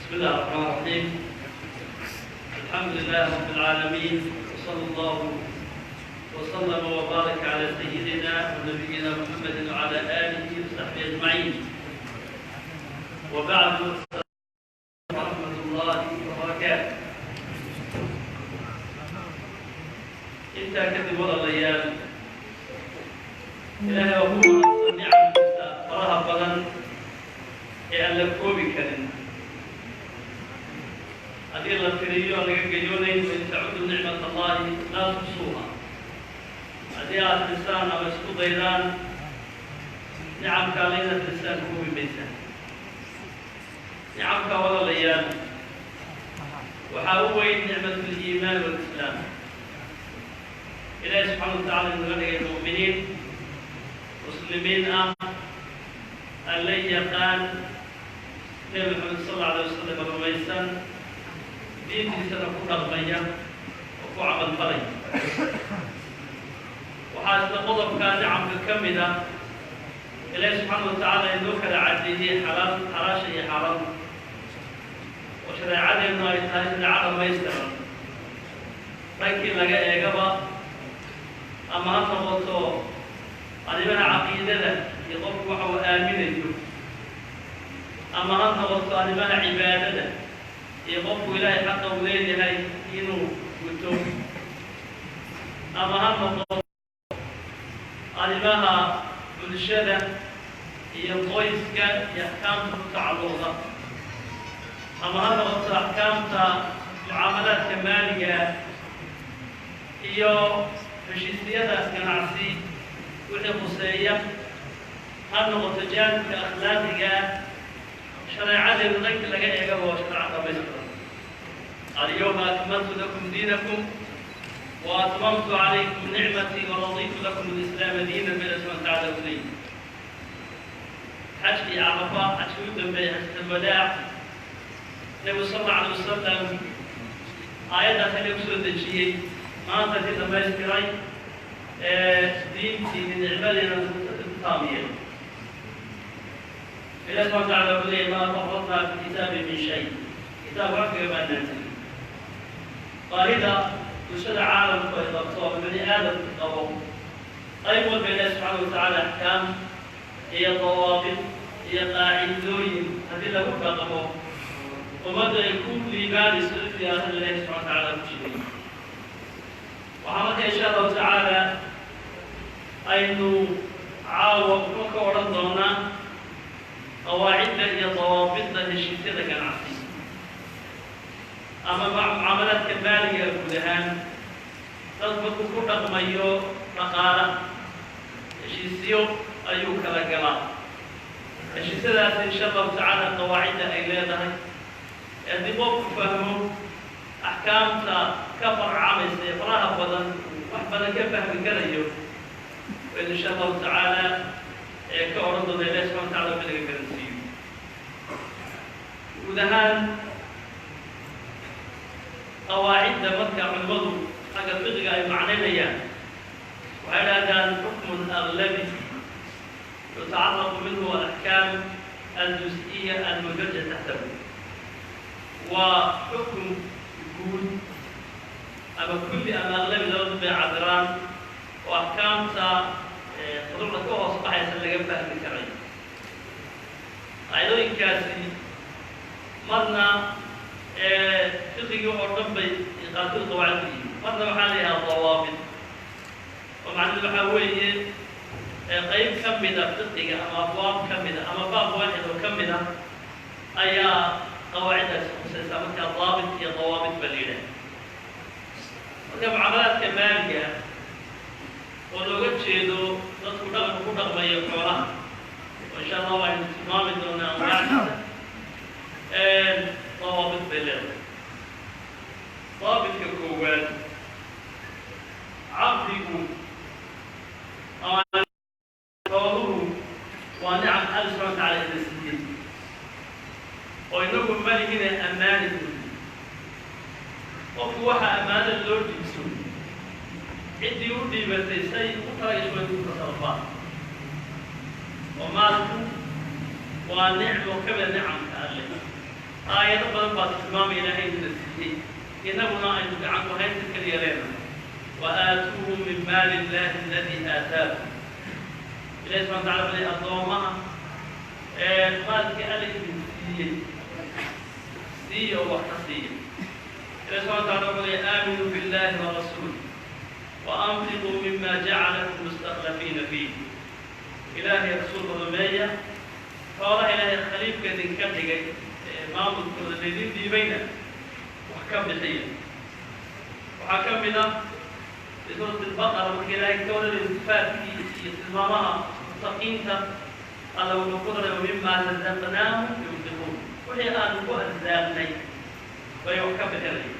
بسم الله الرحمن الرحيم. الحمد لله رب العالمين، وصلى الله وسلم وبارك على سيدنا ونبينا محمد وعلى آله وصحبه أجمعين. وبعد، ورحمة الله وبركاته. Intaa kadib, walaalayaal, Ilaahay waa ku mahadsan nicamkiisa faraha badan ee aan la koobi karin. Haddii la tiriyo aan laga gayoonayn. وإن تعدوا نعمة الله لا تحصوها. Haddii aad tirisaan ama isku daydaan nicamka Alle inaad tirisaan, koobi maysaan nicamka. Walaalayaal, waxaa u weyn نعمة الإيمان والإسلام. Ilaahi subxaana wa tacala inaga dhigay mu'miniin muslimiin ah, Alle yaqaan, Nebi Maxamed sal alla alay wasalam rumaysan, diintiisana ku dhaqmaya oo ku camal falaya. Waxaa isla qodobkaa nicamka ka mid ah Ilaahi subxaana wa tacaala inoo kala caddeeyey xalaal, xalaasha iyo xaaraanta, oo shareecadeennu ay tahay shareeco dhamaystiran dhankii laga eegaba, ama ha noqoto arrimaha caqiidada iyo qofku waxa uu aaminayo, ama ha noqoto arrimaha cibaadada iyo qofku Ilaahay xaqa uu leeyahay inuu guto, ama ha noqoto arrimaha bulshada iyo qoyska iyo axkaamta ku tacalluqda, ama ha noqoto axkaamta mucaamalaadka maaliga iyo heshiisyada ganacsi wixii khuseeya, ha noqoto jaanibka akhlaaqiga. Shareecadeedu dhanka laga eegaba waa shareeco dhamaystiran. اليوم أكملت لكم دينكم وأتممت عليكم نعمتي ورضيت لكم الإسلام دينا. Baa subxana watacaala u leeyahy. Xajkii Carafa, xajkii u dambeeyey, xajat alwadaac, Nebigu sal alla alay wasalam aayaddaas ale kusoo dejiyey: maanta si dhamaystiray diintiini, nicmadiina ku taamiyeen. Ilahi subxana watacala wuxuu leeyay: ما فرطنا في الكتاب من شيء. Kitaabka wax kaga baanaan tegin. Baahida bulshada caalamku ay qabto ama bani aadamku qabo, qayb walba Ilahi subxaana watacaala axkaam iyo dawaabit iyo qaacidooyin haddii lagu dhaqmo ummadda ay ku liibaanayso ifii aakhir Ilahi subxana watacaala ku jiray. Waxaa marka insha Allahu tacaala aynu caawa wuxuu ka odhan doonaa qawaacidda iyo dawaabidda heshiisyada ganacsi ama mucaamalaadka maaliga guud ahaan. Dad markuu ku dhaqmayo dhaqaala, heshiisyo ayuu kala galaa. Heshiisyadaas insha Allahu tacaala qawaacidda ay leedahay, haddii qofku fahmo, axkaamta ka farcamaysa ee faraha badan wax badan ka fahmi karayo, waynu insha Allahu tacaala ee ka odhan doona. Ilahi subxana watacala wixii laga garansiiyo. Guud ahaan qawaacidda marka culimmadu xagga fiqiga ay macnaynayaan, waxay dhahdaan حكم أغلبي يتعلق منه الأحكام الجزئية المندرجة تحته. Waa xukun guud ama kulli ama aqlabi, labadu bay cabiraan, oo axkaamta furuucda ka hoos baxaysa laga fahmi karay. Qaacidooyinkaasi marna fiqigii oo dhan bay qaarkood qawaacid ku yihiin, marna waxaa la yidhaha dawaabit, oo macnahedu waxaa weeye qayb ka mida fiqiga ama abwaab ka mida ama baab waaxid oo ka mida ayaa qawaaciddaasi khusaysaa. Markaa daabit iyo dawaabit ba la yidhaha. Marka mucaamalaadka maaliga oo looga jeedo dadku dhaqanka ku dhaqmayo xoolaha, oo insha Allah aynu tilmaami doonaa anwaacdiisa, dawaabit bay leedahay. Daabitka koowaad, caqdigu ama xooluhu waa nicam Alla subxana wa tacala ina siiyey, oo inagu maligina ammaani buyi. Qofku waxaa ammaanada loo dhiibso, ciddii u dhiibatay say u talagasho way ku tasarufaan, oo maalku waa nicmo ka mida nicamka Alle. Aayado badan baa tilmaamaya Ilaahay inuu siiyey, innaguna aynu gacan ku haynta keliya leenahay. Wa aatuuhum min maali illahi aladii aataakum. Ilahi subxana watacala wuxuu addoomaha maalkii Alla idin siiyey siiya oo wax ka siiya. Ilahi subxana watacala wuxuu leey aaminuu billahi wa rasuulih wa anfiquu mima jacalakum mustakhlafiina fiih. Ilaahay rasuulka rumeeya, xoolaha Ilaahay khaliifka idinka dhigay ee maamulkooda laydin dhiibayna wax ka bixiya. Waxaa ka mid ah fi suurati Albaqara, marka Ilaahay ka warramay sifaadkii iyo tilmaamaha mutaqiinta, Alla wuxuu ku daray mima razaqnaahum yunfiquun. Wixii aanu ku arsaaqnay bay wax ka bixinaya.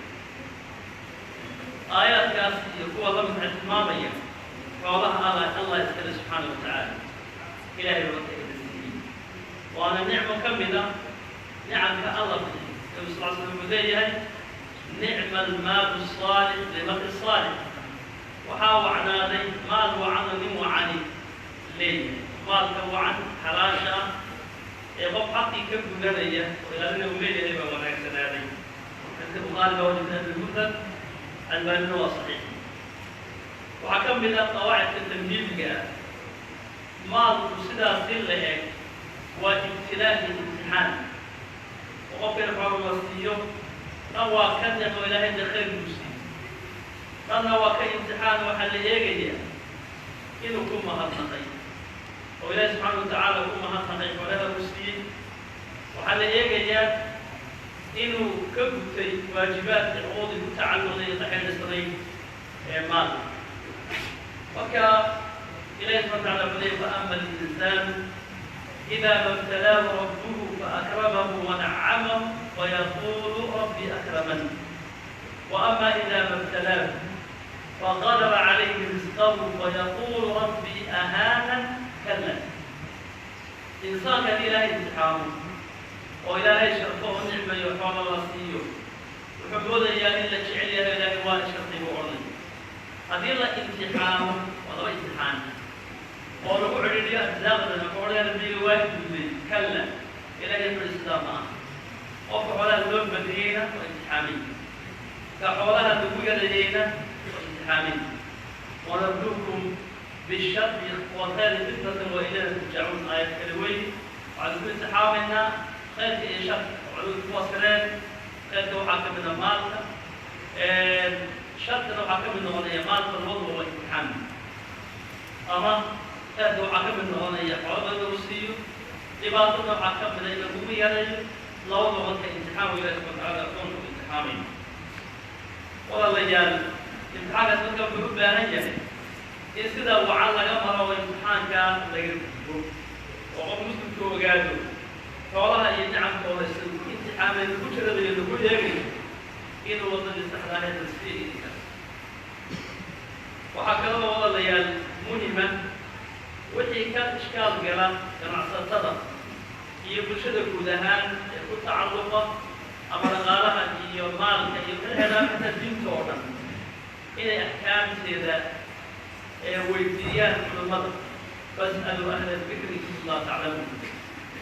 Aayaadkaas iyo kuwa la mid waxay tilmaamaya xoolaha Allah iskale subxaana wa tacaala. Ilahay marka ina siiyey waana nicmo ka mid ah nicamka Alla bixiy. Nabi sal slam wuxuu leeyahay nicma almaalu saalix limar'i saalix. Waxaa wacnaaday maal wacano nin wacani leeyahay. Maalka wacan xalaasha ah ee qof xaqii ka gudanaya oo ilaalina uu leeyahay baa wanaagsanaaday. Xadiiska Bukhaari baa wajibta Abi Mufrad, Albaanina waa saxiix. Waxaa ka mid ah qawaacidka tamhiidiga ah, maalku sidaas si la eg waa ibtilaa iyo imtixaan, oo qofka in xoolo la siiyo tan waa ka nicmo, Ilaahay de khayr buu siiyo, tanna waa ka imtixaan. Waxaa la eegayaa inuu ku mahadnaqay oo Ilaahay subxaana wa tacaala ku mahadnaqay xoolaha uu siiyey. Waxaa la eegayaa inuu ka gutay waajibaadka xuquuqdii ku tacalluqday la xidhiidhsanay ee maalka. Marka Ilahi subxana watacala wuxuu leeyay faama alinsaanu ida ma ibtalaahu rabbuhu faakramahu wanacamahu fayaqulu rabbi akraman, wa ama ida ma ibtalaahu faqadara calayhi risqahu fayaqulu rabbi ahaanan. Kalla, insaanka haddii Ilaahay imtixaamo oo Ilaahay sharfo oo nicmayo, xoolo la siiyo, wuxuu moodayaa in la jecel yahay. Ilaahay waa sharfay buu odhanay. Haddii la imtixaamo, waa laba imtixaan, oo lagu cidhiidhiyo arsaaqdan, wuxuu odhanaya rabbiga waa duuday. Kalla, Ilahay wuxuu sidaa ma aha. Qofka xoolaha loo badiyeyna waa imtixaamay, ka xoolaha lagu yareeyeyna waa imtixaamay. Wanabluukum bishari walkhayri fitnatan wa ilayna turjacuun, aayad kale wey. Waxaanu ku imtixaamaynaa khayrka iyo sharka. Culimadu ku fasireen khayrka waxaa ka mid a maalka, sharkana waxaa ka mid noqonaya maalka. Labaduba waa imtixaan. Ama khayrka waxaa ka mid noqonaya xoolo badan lagu siiyo, dhibaatadna waxaa ka mida in lagugu yareeyo. Labaduba marka imtixaan wa Ilahi subxana watacala addoonka u imtixaamayo. Walaalayaal, imtixaankaas marka wuxuu u baahan yahay in sida wacan laga maro oo imtixaankaa laga gudbo, oo qof muslimka ogaado xoolaha iyo nicamkooda si lagu imtixaamay, lagu jarabayo, lagu eegayo inuu waddadii saxda ahayd la sii eegi karo. Waxaa kaloo, walaalayaal, muhima wixii ka ishkaal gala ganacsatada iyo bulshada guud ahaan ee ku tacalluqa ama dhaqaalaha iyo maalka iyo xeelaa xataa diinta oo dhan inay axkaamteeda ee weydiiyaan culimmada. Fas'aluu ahla dikri in kuntum laa taclamuun.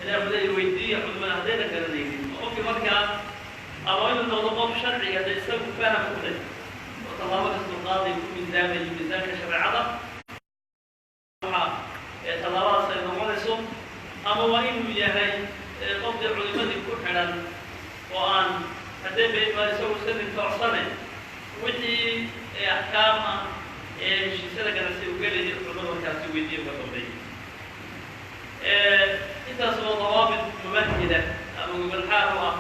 Ilahi wuxuu leeyahy weydiiya culimmada haddayna garanaynin. Oo qofkii markaa ama inuu noqdo qof sharciga de isagu faham u leh oo tallaabo kastuu qaaday ku miisaamayo miisaanka shareecada waxa ee tallaabadaas ay noqonayso, ama waa inuu yahay qofkii culimadii ku xidhan oo aan haddee ba isagu iska nintoocsane wixii axkaam ah ee heshiisyada ganacsi u gelayo culimada markaasi weydiiya ka dambeeya. Intaas oo dawaabit mumahida ama gogolxaar u ah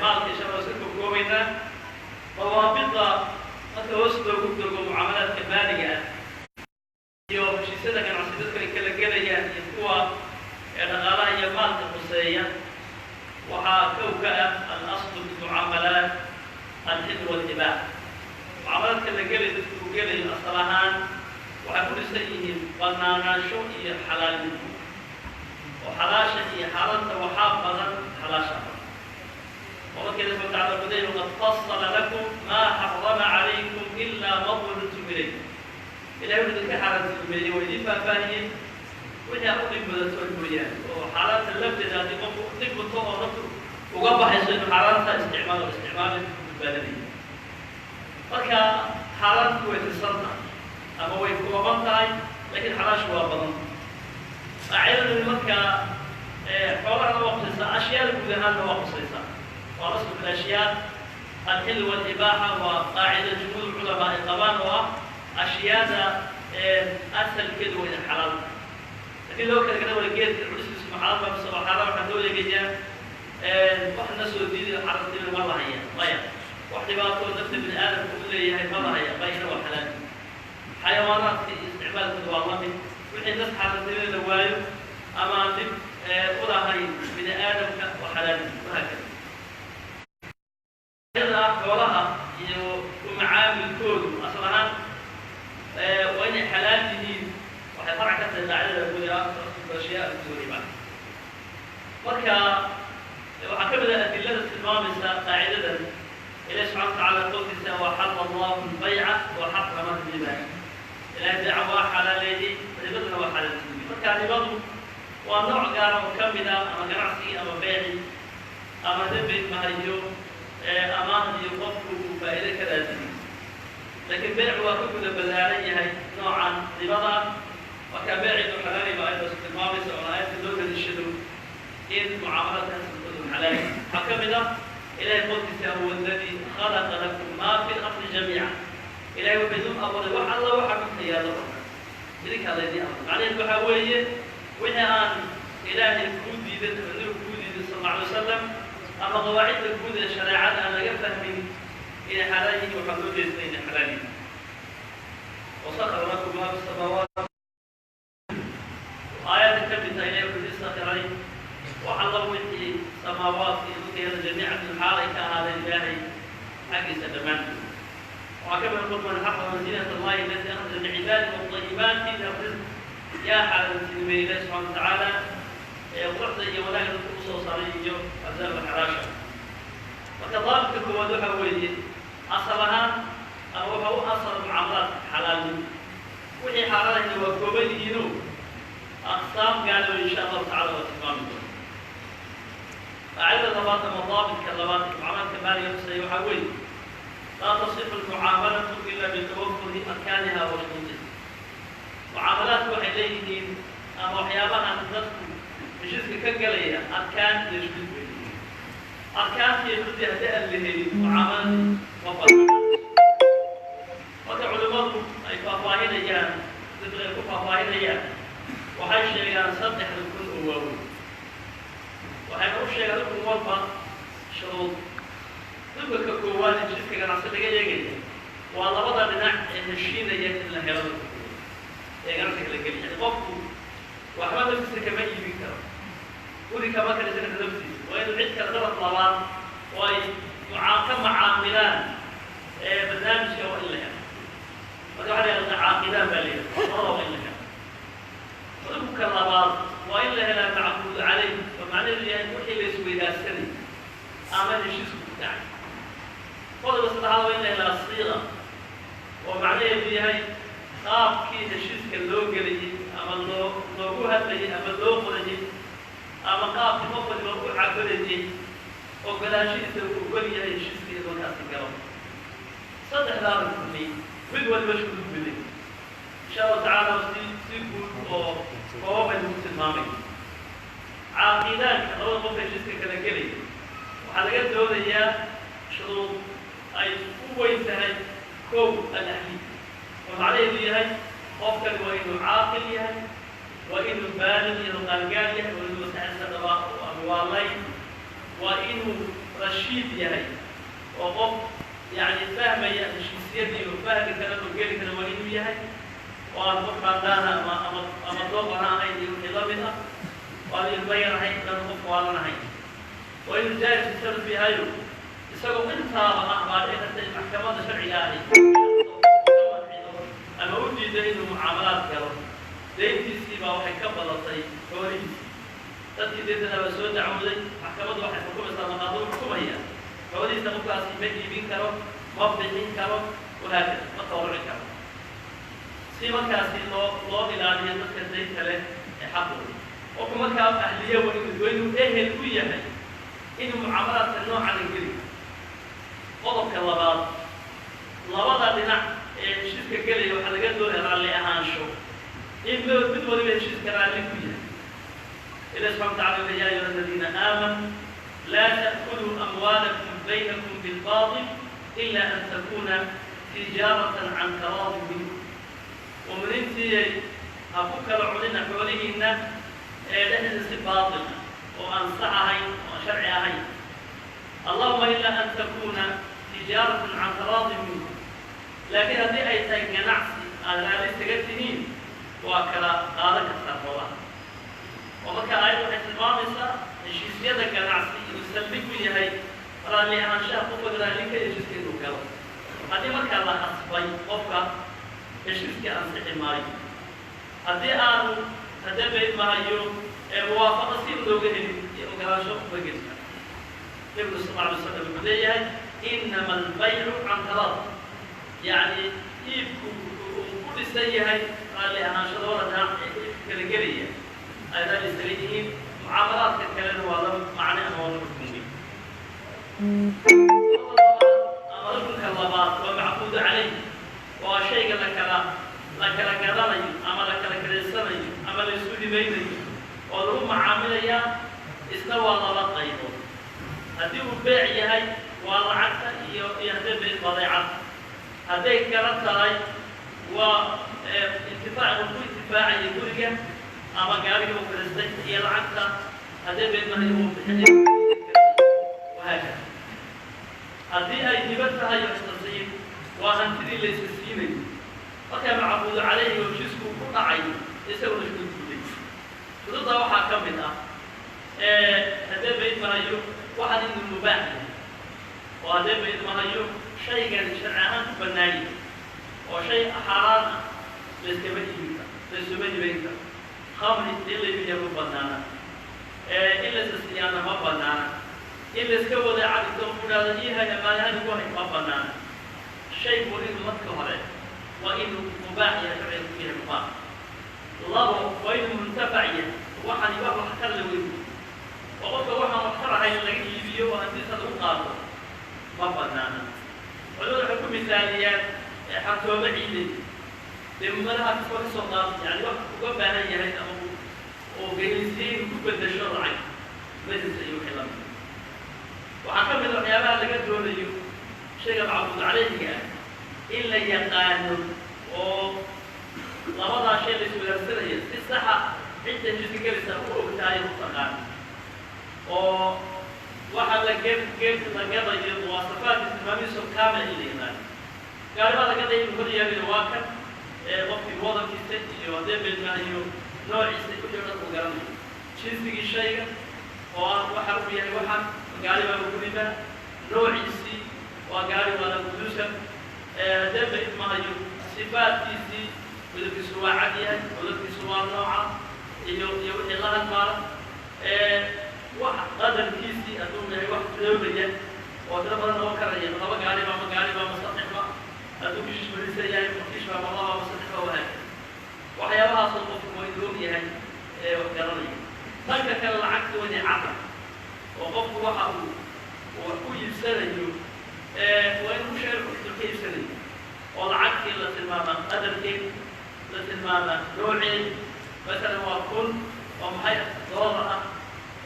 maalka insha Allah iska kookoobaynaa. Dawaabida marka hoos loogu dogo mucaamalaadka maaliga ah iyo heshiisyada ganacsi dadku ay kala gelayaan iyo kuwa dhaqaalaha iyo maalka khuseeya, waxaa kow ka ah alaslu fi mucaamalaat alxil walibaax. Mucaamalaadka la gelayo, dadku uu gelayo, asal ahaan waxay ku dhisan yihiin banaanaansho iyo xalaalnimo, oo xalaasha iyo xaaranta waxaa badan xalaasha badan. Oo marka Ilahi subxana watacala wuxuu leeyahy qad fasala lakum maa xarama calaykum ilaa ma duliltum ilayh. Ilahay wuxuu idinka xaaraantinimeeyey waa idiin faahfaahiyey, wixii aad u dhib mudato mooyaane. Oo xaaraanta lafteeda haddii qofku u dhib muto oo naftu uga Uga baxayso inuu xaaraanta isticmaalo isticmaali badbaadinaya. Marka xaaraantu way tirsan tahay ama way kooban tahay, laakiin xalaashu waa badan. Qaacidadani marka xoolahana waa qusaysaa, ashyaada guud ahaanna waa qusaysaa. Waa aslu fi lashyaa alxil walibaaxa. Waa qaacida jumhuur culamaa ay qabaan oo ah ashyaada asalkeedu waa inay xalaal tahay. Haddii loo kala gara wala geedka culistiisu ma xalaal baa mise waa xaaraan, waxaa loo eegayaa wax na soo diidayo xaaraantinima ma lahaya, maya. Wax dhibaatoo nafta bini aadamka u leeyahay ma lahaya, mayna, waa xalaal. Xayawaanaadka iyo isticmaalkooda waa lamid. Wixii nas xaaraantinimada la waayo ama aan dhib u lahayn bini aadamka, waa xalaal, wahaakada. Ah, xoolaha iyo macaamilkoodu asal ahaan waa inay xalaal yihiin. Waxay farac ka tahay qaacidada guud ee ashyaa alriba. Marka waxaa ka mid ah adilada tilmaamaysa qaacidadan Ilahi subxana watacaala qowlkiisa: "Waxalla allahu lbayca wa xarama riba." Ilahay beeca waa xalaaleeyey, ribadana waa xalaalsiiyey. Marka ribadu waa nooc gaara oo ka mid ah ama ganacsigii ama beeci ama dembi mahayo amaahdiyo qofku uu faa'iido ka raadinay, laakiin beec waa ka guda ballaaran yahay noocan ribada. Marka beeciinu xalaali baa ayadaas tilmaamaysa oo aayadka loo daliishado in mucaamalada asalkoodu xalaali. Waxaa ka mid ah Ilahay qowlkiisa: "Huwa alladii khalaqa lakum maa fi lardi jamiica." Ilahay wuxuu idin abuuray wax alla waxa dhulka yaalla oo dhan, idinkaa laydin abuuray. Macnaheedu waxaa weeye wixii aan Ilaahay kuu diidan ama Nabigu kuu diidan sal alla alay wasalam ama qawaacidda guud ee shareecada aan laga fahmin inay xalaal yihiin, waxaa loo jeesnay inay xalaal yihiin. "Wasakara lakum maa fi samaawaat" aayaadka ka mid tahay. Ilahay wuxuu idin sakiray wax alla wixii samaawaadka iyo dhulka yaalla jamiican xaal ay ka ahaadeen Ilaahay xaggiisa dhammaantood. Waxaa ka mid: "Qul man xarama ziinata allahi allati akhraja licibaadi waطayibaati min arrizq." Yaa xalaaltinimeeyey Ilahi subxana watacaala ee quruxda iyo wanaagga dadka usoo saaray iyo arsaaqda xalaasha? Marka daabidka koowaad waxa weeye asal ahaan ama waxa u asal mucaamalaadka xalaalnimo. Wixii xaaraanayna waa kooban yihiino aqsaam gaadho, insha allahu tacala waa tilmaami doona. Qaacidada labaad ama daabidka labaad mucaamalaadka maaliga xuseeya waxaa weeye: laa tasixu almucaamalatu ila bitawafuri arkaaniha wa shuruutiha. Mucaamalaadku waxay leeyihiin ama waxyaabahan dadku heshiiska ka gelaya arkaan iyo shuruud bay leeyihiin. Arkaanta iyo shuruuddii haddii aan la helin, mucaamaladii ma banaan. Marka culimmadu ay faahfaahinayaan, dadku ay ku faahfaahinayaan, waxay sheegaan saddex rukun oo waaweyn. Waxayna u sheegaan rukun walba shuruud. Rukunka koowaad heshiiska ganacsi laga eegaya waa labada dhinac ee heshiinaya in la helo ee ganacsiga la geliya. Yani qofku waxba naftiisa kama iibin karo, guri kama kalisan karo naftiisa. Waa inuu cid kale, daraf labaad oo ay ka macaamilaan ee barnaamijka waa in la helo. Marka waxa la yihahda caaqidaan baa la yihahda, labada waa in la helo. Rukunka labaad waa in la helaa macquud caleyh, oo macnaheedu yahay wixii la isweydaarsanay ama heshiisku ku dhacay. Qodobka saddexaad waa in la helaa siiqa, oo macnaheedu yahay qaabkii heshiiska loo gelayay ama loo loogu hadlayay ama loo qorayay ama qaabkii qof waliba u cabarayay ogolaanshihiisa uu ogol yahay heshiiska in markaasi galo. Saddexdaa rukni mid waliba shuruud bilay, insha allahu tacaala si guud oo kooban baynu ku tilmaamay. Caaqidaanka labada qof heshiiska kala gelaya waxaa laga doonayaa shuruud ay u weyn tahay: kow, alahliya, oo macnaheedu yahay qofkan waa inuu caaqil yahay, waa inuu baalig yahay oo qaangaar yahay, waa inuu maskaxdiisa qabaa ama waalayn, waa inuu rashiid yahay oo qof yani fahmaya heshiisyadii oo fahmi kara oo geli kara waa inuu yahay, oo aan qof qaandaana ama dooqana ahayn iyo wixii la mid ah, waa inu ilmo yar ahayn, inaanu qof waalan ahayn, waa inuu jaaris tasarruf yahayo. Isagoo intaaba ah baa dhici karta in maxkamadda sharciga ahi ama u diiday inuu mucaamalaad galo. Deyntiisii baa waxay ka badatay xoolihiisii, dadkii deyntada baa soo dacwooday. Maxkamaddu waxay xukumaysaa, maqaado xukumaya, xoolihiisa qofkaasi ma iibin karo, ma bixin karo, wahaakada, ma tawaruci karo, si markaasi loo ilaaliyo dadka daynta leh ee xaqooda. Qofku markaa ahliye waa inuu ehel u yahay. Inuu mucaamalaadka nooca la geli. Qodobka labaad, labada dhinac ee heshiiska gelaya waxaa laga doonaya raalli ahaansho, in mid waliba heshiiska raalli ku yahay. Ilahi subxana watacala wuxuu: "Ya ayuha aladiina aamanuu, laa ta'kuluu amwaalakum baynakum bilbaطil ila an takuna tijaaratan can taraadin minkum." Muminiintiiyay, ha ku kala cunina xoolihiinna ee dhexdiisa si baatil ah oo aan sax ahayn oo aan sharci ahayn, allahuma ila an takuna tijaaratan can taraadin minkum. Laakiin haddii ay tahay ganacsi aad raalli isaga tihiin, waa kala qaadan kartaa xoolaha. Oo marka aayad waxay tilmaamaysaa heshiisyada ganacsi inuu saldhig ku yahay raalli ahaanshaha qofka raalli ka heshiiska inuu galo. Haddii markaa la khasbay qofka, heshiiskii ansixi maayo. Haddii aanu haddee bayd mahayo ee muwaafaqa si looga helin iyo ogolaansho uma geli karo. Nebigu sal alla alay slam wuxuu leeyahay: "Inama albaycu can taraad." Yacni iibku uu ku dhisan yahay raalli ahaansho labada dhinac ee iibka kala gelaya ay raalli isaga yihiin. Mucaamalaadka kalena waa laba macne ama waa laba rukun wey. Ama rukunka labaad waa macquudu calayh, waa shayga la kala gadanayo ama la kala karaysanayo ama la isu hibaynayo oo lagu macaamilayaa. Isna waa laba qaybood. Haddii uu beec yahay, waa lacagta iyo haddii beec badeecad. Hadday kala tahay, waa intifaac uu ku intifaacaya guriga ama gaariga uu karaystay iyo lacagta haddii beedmahay uu bixinayo, wahaakada. Haddii ay hibo tahay oo istasiin, waa hantidii la iska siinayo. Markaa macquudu calayhi oo heshiisku ku dhacay isaguna shuruud buulay. Shuruudda waxaa ka mid ah, haddee bayd mahayo, waxaan inuu mubaax yahay, oo haddee bayd mahayo shaygan sharci ahaan ku bannaanyay, oo shay xaaraan ah layskama iibin karo, laysuma hibayn karo. Khamri in la iibiya ma banaana, in laysa siiyaana ma banaana, in layska wadeeca dhigto ku dhahdo ii hay, amaanahan igu hay, ma banaana. Shaygu inuu marka hore waa inuu mubaax yahay, sharciga ku yahay mubaax. Labo, waa inuu muntafac yahay. Waxani wax waxtar la weyn, oo qofka waxaan waxtar ahayn laga iibiyo oo hantiisa lagu qaato ma banaana. Culimadu waxay ku misaaliyaan xantoobo ciideed, dee madaha kasoo ka soo qaata, yani wax uga baahan yahay ama uu geysiye inuu ku bedesho lacag majlis iyo wixii lamid. Waxaa ka mid a waxyaabaha laga doonayo shayga macbuud calayhiga ah in la yaqaano, oo labadaa shay la iswadaarsanaya si saxa cidda heshiiska gelaysa u ogtahay, u taqaano, oo waxa la ge la gadayo muwaasafaadka tilmaamihiisa kaamil in la yaqaano. Gaaribaa la gadaya inuu hor yaalayo, waa kan qofkii modelkiisa iyo haddee beedmahayo noociisa wixii o dhan uu garanayo, jinsigii shayga oo ah waxa uu yahay, waxaan gaari baa guribaa, noociisii waa gaari waala guduusan, haddee baydmahayo sifaadkiisii, midabkiisu waa cad yahay, codadkiisu waa nooca iyo wixii la hadmaala, wax qadarkiisii hadduu yahay wax tiroobaya oo tiro badan noqon karaya, laba gaariba ma gaariba ma saddexba, hadduu kishish barisan yahay ma kishba ma laba ma saddexba, wahaakada. Waxyaabahaasoo qofku waa inuu og yahay ee wax garanaya. Dhanka kale, lacagta waa inay cadda, oo qofku waxa uu wax ku iibsanayo waa inuu sheego wuxuu ka iibsanayo, oo lacagtii la tilmaamaa qadarkeed, la tilmaamaa nooceed. Masalan waa 1000 oo maxay doolar ah,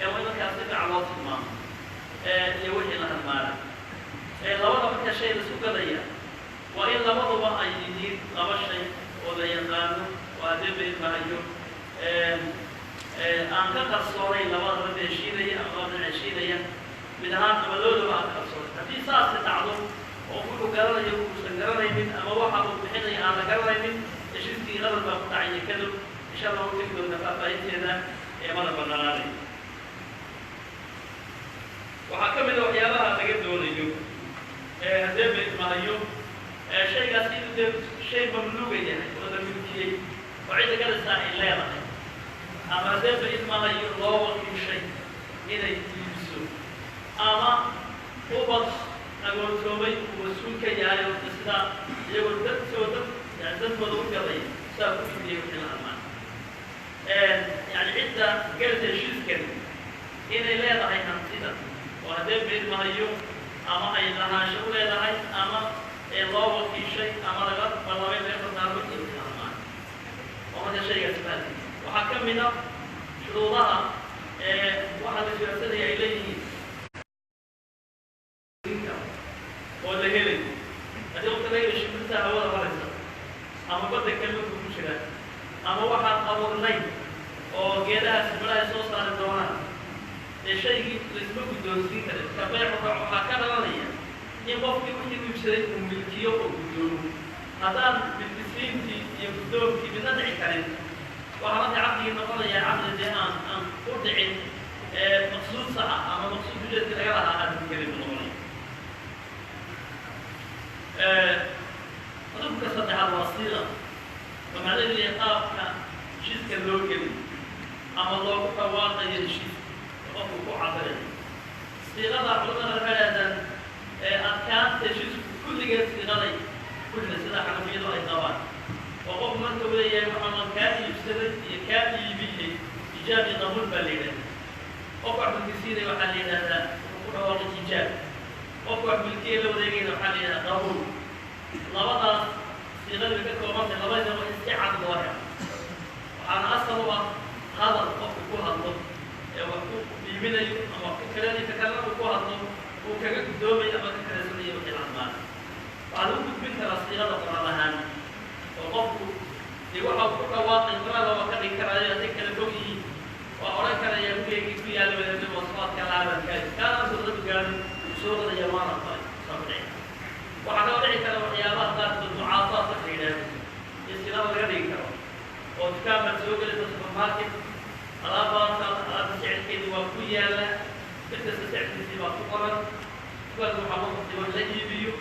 ee waa in markaa si fiican loo tilmaamo iyo wixii la halmaana. Labada marka shay laisku gadaya waa in labaduba ay yihiin laba shay oo la yaqaano, oo haddee baydmahayo aan ka qarsoonayn labada rag heshiinaya ama labada heshiinaya mid ahaan ama loodaba aan ka qarsoonayn. Haddii saasi dhacdo oo wuxuu garanayo uusan garanaynin ama waxa uu bixinayo aan la garanaynin, heshiiskii qalad baa ku dhacaya kadib. Insha Allah u tegi doona faahfaahinteeda ee mana banaanaanay. Waxaa ka mid a waxyaabaha laga doonayo, haddee baydmahayo, shaygaasi inuu dee shay mamluuga yahay oo la milkiyey oo cidda gadaysaa ay leedahay, ama haddee baydmahayo loo wakiishay inay iibiso, ama ubad agoontoobay uu mas-uul ka yahay oo sidaa iyagoo dadtooda yani dadkooda u gaday saa ku iibiyay wixii la halmaan. Yani cidda gelta heshiiskan inay leedahay hantida. Oo haddee beedmahayo ama ay lahaansho u leedahay ama ee loo wakiishay ama laga ballamay, laga dardaarmay iyo wixii, oo marka shaygaasi bahalkiisa. Waxaa ka mid a shuruudaha ee waxaa la isweydaarsanaya ay leeyihiin oo la helayo. Haddii qofka laga helo shimbirta hawada maraysa ama badda kalluunka ku jira ama waxaan abuurnayn oo geedahaasi midhaha soo saari doonaan, dee shaygii laisma guddoonsiin karin. Ka beecu waxaa ka dhalanaya in qofkii wixii u iibsaday uu milkiyo oo guddoomo. Haddaan milkisiintii iyo guddoonkii midna dhici karin, waxaa marka caqdigii noqonayaa caqdi dee aan ku dhicin maqsuud sax ah ama maqsuud ujeedka laga lahaa aan gelin buu noqonaya. Qodobka saddexaad waa siiqa, oo macnaheedu yahay qaabka heshiiska loo geliyo ama loogu dhawaaqayo heshiiska qofku ku cabirayo. Siiqada culamada waxay dhahdaan adkaanta heshiisku kulligeed siiqaday kulle, sida Xanafiyadu ay qabaan, oo qofku marka uu leeyahay waxaan kaa iibsaday iyo kaa iibiyey, ijaab iyo qabuul baa la yidhahdaa. Qofka wax milkisiinaya waxaa la yidhahdaa wuxuu ku dhawaaqay ijaab, qofka wax milkiya la wareegayna waxaa la yidhahdaa qabuul. Labadaas siiqadii bay ka koobantay, labadina waa in si cad loo helo. Waxaana asal u ah hadal qofku ku hadlo ee wax ku iibinayo ama wax ku kiranayo, ka kalena uu ku hadlo uu kaga guddoomayo ama ka kiraysanayo wixii la hadmaana. Waxaa lagu gudbin karaa siiqada qoraal ahaan, oo qofku dee waxa uu ku dhawaaqay qoraala waa ka dhigi karaayo. Hadday kala fog yihiin, waa odhan karaya gurigeygii ku yaalla wadaadna wasaadka laabankaa kaana suuradu gaarin soo qadaya, waana qalay soo dhici. Waxaa kaloo dhici kara waxyaabaha qaarkood mucaadaad wax la yidhaahdo iyo silada laga dhigi karo, oo dukaan baad soo gelaysa, supermarket, alaabbaas alaabta sicirkeedu waa ku yaalla, mid kasta sicirkiisii baa ku qoran. Dukaanka waxaa loo qabtay wax la iibiyo,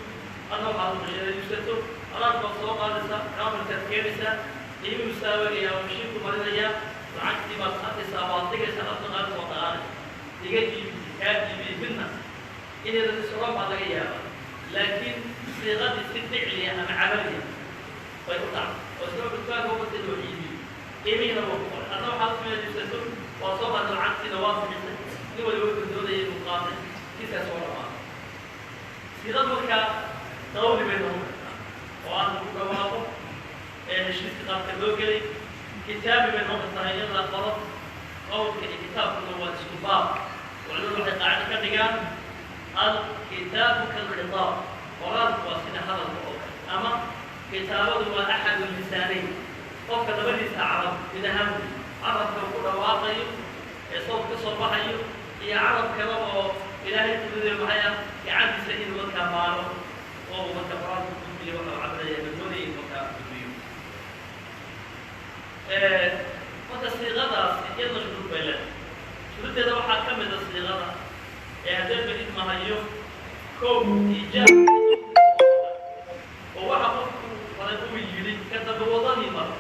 adna waxaad masheeda iibsato. Alaab baad soo qaadaysaa, maamulkaad keenaysaa, qiimihuu saawagayaa oo mashiinku marinayaa, lacagtii baad arkaysaa, waad dhigaysaa, alaabta qaadaysa, waa dhaqaanaysa. Iga iibi, kaa iibiy, midna inaydan isuran baa laga yaabaa, laakiin siiqadii si ficliya ama camaliya bay u dhacday, oo isla dukaanka ubatay wax iibiyo, qiimihiina waa ku qoray, adna waxaad usmeed iibsato, waa soo qaaday, lacagtiina waa bixisay, nin waliba wuxuu doonayay inuu qaatay, kiiskaas waa dhamaaday. Siiqad markaa qawli bay noqon kartaa oo aan lagu dhawaaqo ee heshiiska qaabka loo gelay. Kitaabi bay noqon kartaa in la qoro. Qowlka iyo kitaabkuna waa isku baab. Culimadu waxay qaacida ka dhigaan alkitaabu kalkhitaab, qoraalku waa sida hadalka oo kale, ama kitaabadu waa axadu lisaaneyn, qofka labadiisa carab mid ahaan wey, carabka uu ku dhawaaqayo ee sawt ka soo baxayo iyo carab kale oo Ilaahay fududeyo, maxay ah, gacantiisa inuu markaa maalo oo uu marka qoraalku gudbiyo waxa uu cabiraya ma doonaya inuu markaa gudbiyo. Marka siiqadaasi iyadna shuruud bay leedahay. Shuruuddeeda waxaa ka mid a siiqada ee haddee bedid mahayo, kow, iijaab, oo waxa qofku hore uu yidhi ka dambe wadadii maro.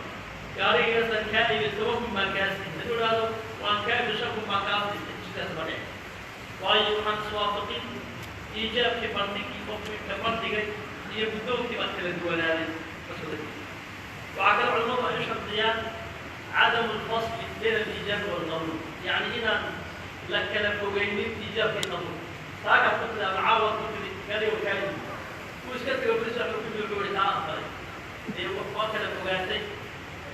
Gaarigaasaan kaa iibay, 10,000 baan kaa siiyey, hadduu idhaahdo waan kaa iibay, 5,000 baan kaa siistay, heshiiskaas ma dhici, waayo waxaan iswaafaqin iijaabkii, bandhigii qofku ka bandhigay iyo guddoonkii baa kala duwanaaday. Waxaa kale culamadu ay u shardiyaan cadamu alfasli bayna aliijaabi waalqabuul, yacni inaan la kala fogeynin iijaabkii qabuul. Saakaad ku tiri ama caawad ku tiri gaariga kaa iibi, wuu iska tago, bris waxuu ku jiro wuxuu yihi kaa aqbalay, dee waa kala fogaatay,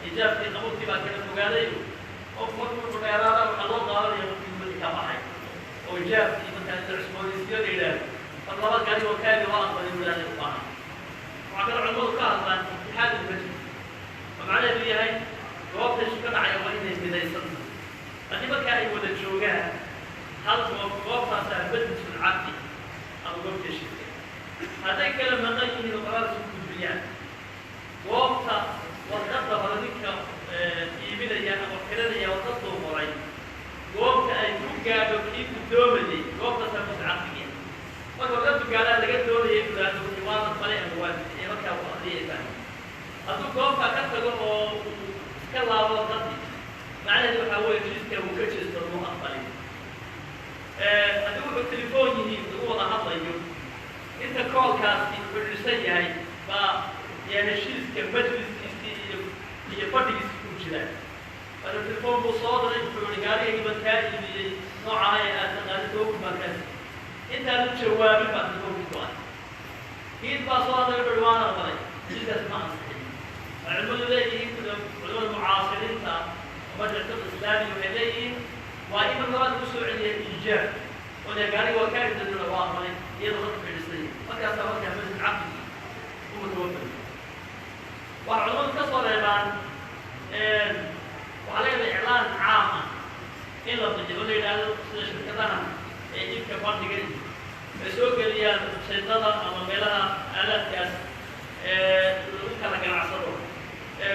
iijaabkii qabuulkii baa kala fogaaday. Qofku markuu wuxuu dheeraada waxaa loo qaadanaya qofkii madi ka baxay oo ijaabkii markaa la cusboonaysiyo la yidhaahdo mar laba gaari oo kaabi waa aqbalay buu yidhahda u baahan. Waxaa kaloo culimadu ka hadlaan itixaad ulmajlis, oo macnaheedu yahay goobta isu ka dhacaya waa inay midaysan tahay. Haddii markaa ay wada joogaan hal goob, goobtaasaa majlisul caqdi ama goobta heshiiska. Hadday kala maqan yihiin oo qoraal isu gudbiyaan, goobta warqadda hore ninka iibinaya ama kiranaya warqaduu qoray, goobta ay ku gaadho kii guddoomayay, goobtaasaa majlis caqdigiya. Marka warqaddu gaadhaa laga doonaya inuu yidhaahdo wixii waa aqbalay ama waa ee markaa uu aqriyay fahmay. Hadduu goobtaa ka tago oo uu iska laabo warqadii, macnaheedu waxaa weeye heshiiska uu ka jeesto, muu aqbalin. Haddii wuxuu telefoon yihiin lagu wada hadlayo, inta koolkaasi xidhiidhsan yahay baa yaa heshiiska majliskiisii iyo fadhigiisii ku jiraan. Marka telefoon buu soo diray, wuxuu yihi gaarigaygi baan kaa iibiyey noocaha ee aad taqaanid, 10,000 baan kaa siiyey. Intaanu jawaabin baa telefonkii go-ay. Kiid baa soo hadlay, wuxuu waan aqbalay. Heshiiskaas ma ansixin. Waxay culimadu leeyihiin, culimada mucaasiriinta majliska islaami waxay leeyihiin waa in mar labaad lagu soo celiya iijaab oo dee gaariga waa kaa ibdaduna waa aqbalay, iyadoo dadka fadhiistay. Markaasaa markaa masjid caqdigii u mutawafay. Waxaa culimadu ka soo reebaan, waxaa laga yaabaa iclaan caam ah in la bixiyo oo la yidhaahdo, sida shirkadahan ee iibka bandhiga ay soo geliyaan websaytada ama meelaha aalaadkaas lagu kala ganacsado,